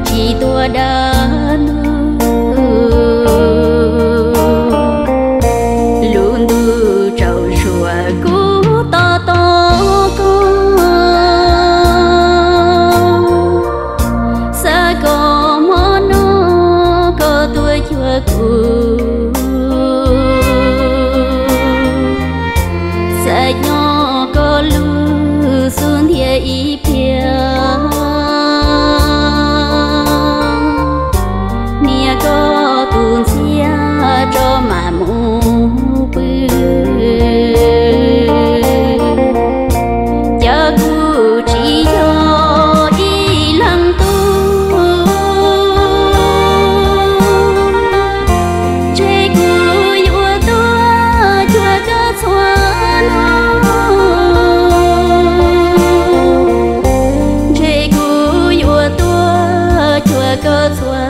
tsis tuaj dawb ntug. Lub ntuj tsaus zuag kuv tos tos koj, xav koj hmo no koj tuaj cuag kuv, xav nyob koj lub xub ntiag ib pliag. Niam koj tus ntxhiab tso mam mus pw, cas kuv tsis yog ib leeg tub. Ntshe kuv yuav tuaj cuag koj txhua hmo, ntshe kuv yuav tuaj cuag koj txhua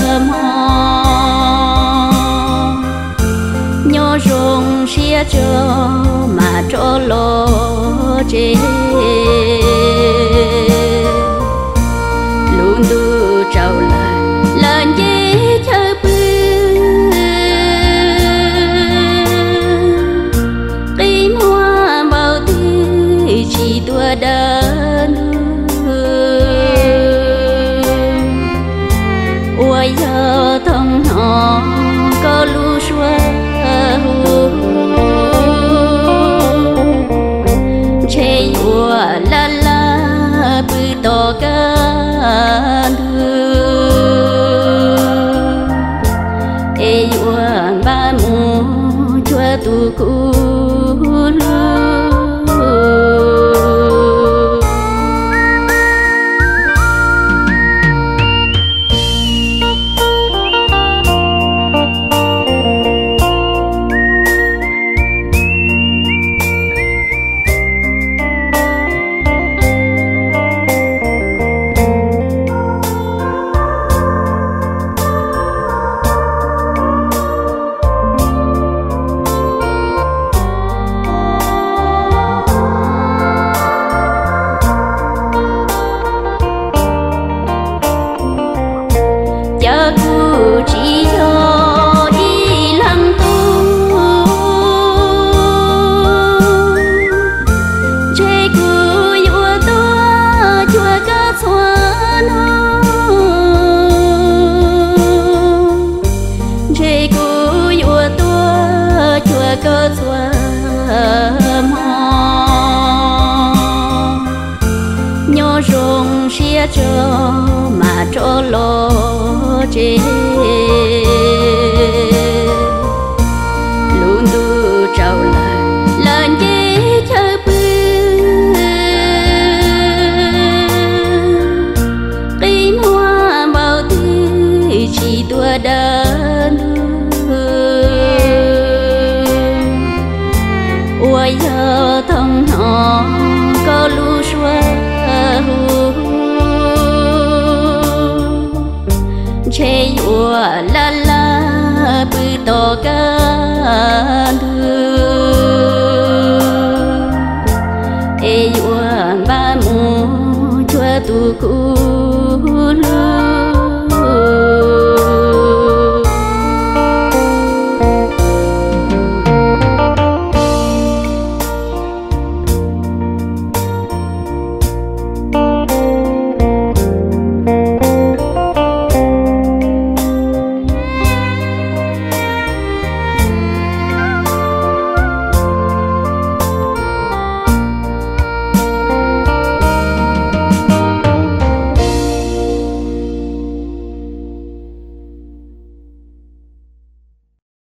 hmo. Nyob zoo siab tso mam rov los tsev. Lub ntuj tsaus lawm, lawv nce chaw pw, qi muag npaum twg tsis tuaj dawb ntug. Uas yog thooj hnov koj lub suab hu, ntshe yuav laj laj pw tos kaj ntug, es yuav npaj mus cuag tus kuv hlub. Cas kuv tsis yog ib leeg tub, ntshe kuv yuav tuaj cuag koj txhua hmo, ntshe kuv yuav tuaj cuag koj txhua hmo. Nyob zoo siab tso mam rov los tsev. Lub ntuj tsaus lawm, lawv nce chaw pw, qi muag npaum twg tsis tuaj dawb ntug. Uas yog thooj hnov koj lub suab hu, ntshe yuav laj laj pw tos kaj ntug, es yuav npaj mus cuag tus kuv